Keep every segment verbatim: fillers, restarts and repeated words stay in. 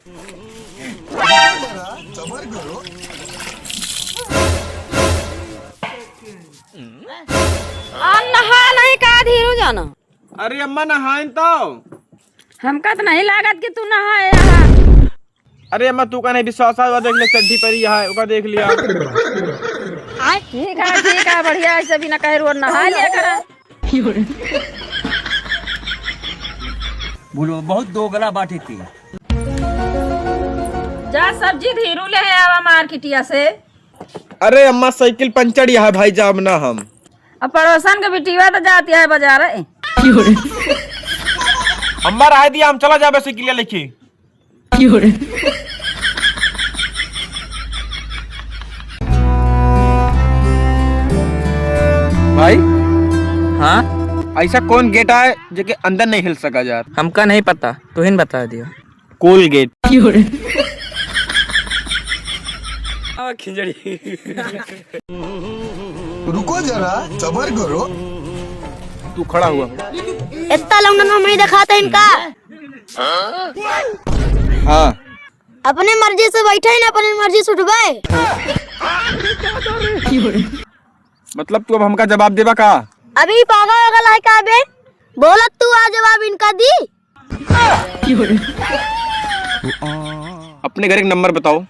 आ, नहा नहीं का धीरू जाना? अरे अम्मा, नहाइन तो। हमका तो नहीं लागत कि तू नहाए यहाँ। अरे अम्मा, तू का नहीं विश्वास है, ओका देख ले, चड्ढी परी है, ओका देख लिया। ठीक है, ठीक है, बढ़िया है, सभी ना कहे रोज नहा लिया करा। बुढ़ो बहुत दोगला बाटे थी। जा सब्जी धीरू ले है आवा मार्केटिया से। अरे अम्मा, साइकिल पंचर यहाँ भाई, जाम ना हम। अब पड़ोसन के बिटिया तो जाती है बाजार। अम्मा, रह दिया, हम चला जाबे साइकिलिया लेके। भाई, हाँ? ऐसा कौन गेट आए जेके अंदर नहीं हिल सका यार? हमका नहीं पता, तू ही न बता दियो। कोलगेट। आ, खिंजड़ी। रुको जरा, सबर करो। तू खड़ा हुआ। इतना लौंडन में नहीं दिखाते इनका। हाँ। अपने मर्जी से बैठे ही ना, अपने मर्जी से उठबे। मतलब तू अब हमका जवाब देबा का? अभी पागल हो गला है का बे? बोलत तू आ जवाब इनका दी। अपने घर एक नंबर बताओ।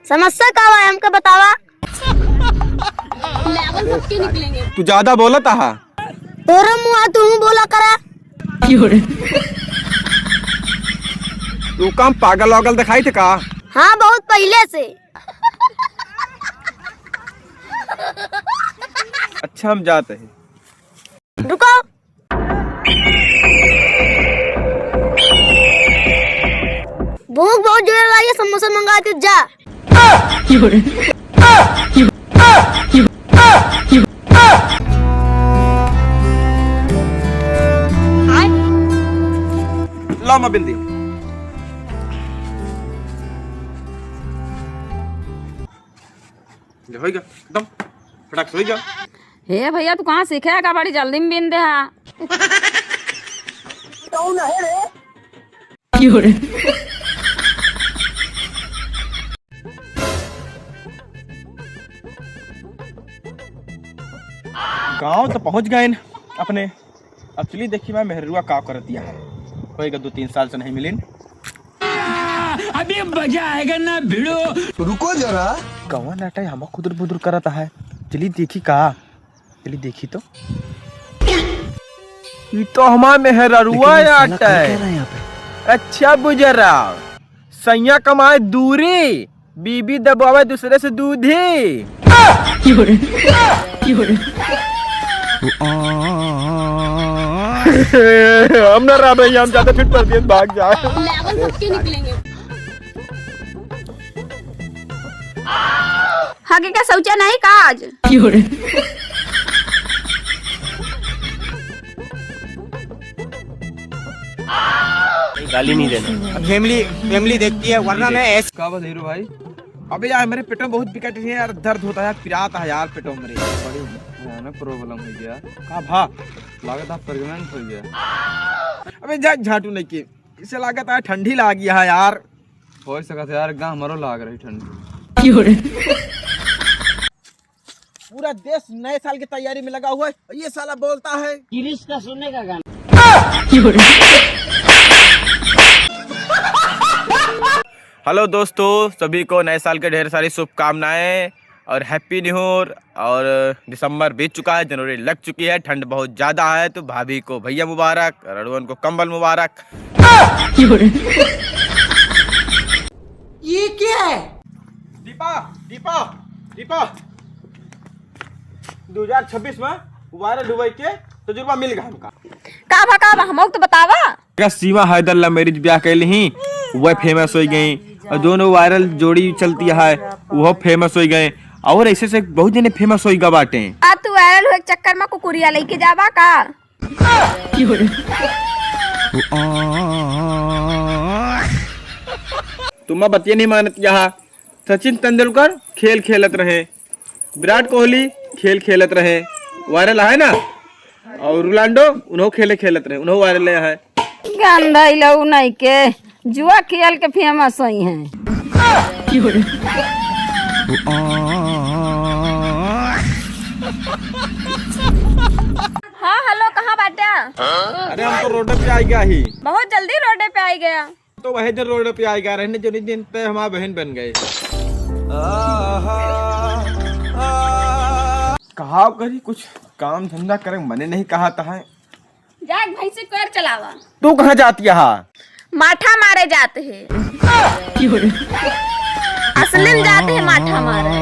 समस्या का बा हमके बतावा। तू ज्यादा बोलत आहा। तोरे मुँह तू बोला करा। तू काम पागल वागल दिखाई थे का? हाँ, बहुत पहले से। अच्छा, हम जाते हैं। रुको। भूख बहुत जोर लगी है, समोसा मंगा के जा। ला, मैं बिंदी। ले, होइगा, एकदम फटाक से होइगा। हे भैया, तू कहाँ सीखे का? बड़ी जल्दी में बिन दे हा। कौन है रे? गाँव तो पहुँच गए अपने। अब चली देखी मैं मेहरुआ का करतिया है। होइगा दो तीन साल से नहीं मिलिन। अभी मजा आएगा ना भिड़ो। रुको जरा। कौन अटाई हम खुदुर बुदुर करत है? चली देखी का, चली देखी तो। ई तो हमार मेहररुआ आटै। अच्छा बुजरा, सैया कमाए दूरी, बीबी दबावे दूसरे से दूधी। हम ना रहबे, हम जाते फिर परदेस भाग जाए। हगे का शौचा नहीं का आज? गाली नहीं देना। फैमिली, फैमिली देखती है, वरना मैं ऐसे का बा धीरू भाई? अबे यार, मेरे पेटो में बहुत विकट है यार, दर्द होता है यार, पिरात है यार पेटो में मेरे। बड़ी भयानक problem हो गया। का भा? लागत है pregnant हो गया। अबे जा झाटू नहीं के, इसे लागत है ठंडी लागी है यार। हो सकत है यार, गा हमरो लाग रही ठंडी। पूरा देश नए साल की तैयारी में लगा हुआ है, ये साला बोलता है। गिरीश का सुनने का गाना। Hello दोस्तों, सभी को नए साल के ढेर सारी शुभकामनाएं और Happy New Year। और दिसंबर बीत चुका है, जनवरी लग चुकी है, ठंड बहुत ज़्यादा है, तो भाभी को भैया मुबारक, रड़ुअन को कंबल मुबारक। ये क्या है? दीपा, दीपा, दीपा, दो हजार छब्बीस में viral हुए के तजुर्बा मिल गया हमका। का भा, का भा, हमहू तो बतावा। का सीमा हैदर love marriage ब्याह कैली ही, वह famous हो गई, और दोनों viral जोड़ी चलती है, वो famous हो गए, और ऐसे से बहुत जने famous हो गए बाटे। आ तू viral हुए के चक्कर में कुकुरिया लेके जाबा का? तुम्हारा बतिया नहीं मानत यहाँ। सचिन तेंदुलकर खेल खेलत रहे, विराट कोहली खेल खेलत रहे, viral है ना, और रोनाल्डो उन्हों खेले खेलत रहे, उन्हों viral है। गंदा ही लऊ नहीं के। जुआ खेल के फेमस होई हैं। हाँ, हेलो, कहाँ बाट्या? अरे, हम तो रोड पे आई गया ही। बहुत जल्दी रोड पे आई गया। तो वही दिन रोड पे आई गया रहने, जो दिन ते हमार बहिन बन गए। कहा करी, कुछ काम धंधा करे मने नहीं कहा था है। जा एक भैंसी कोयर चलावा। तू कहाँ जाती है? माठा मारे जात है। असलिन जात है माठा मारे।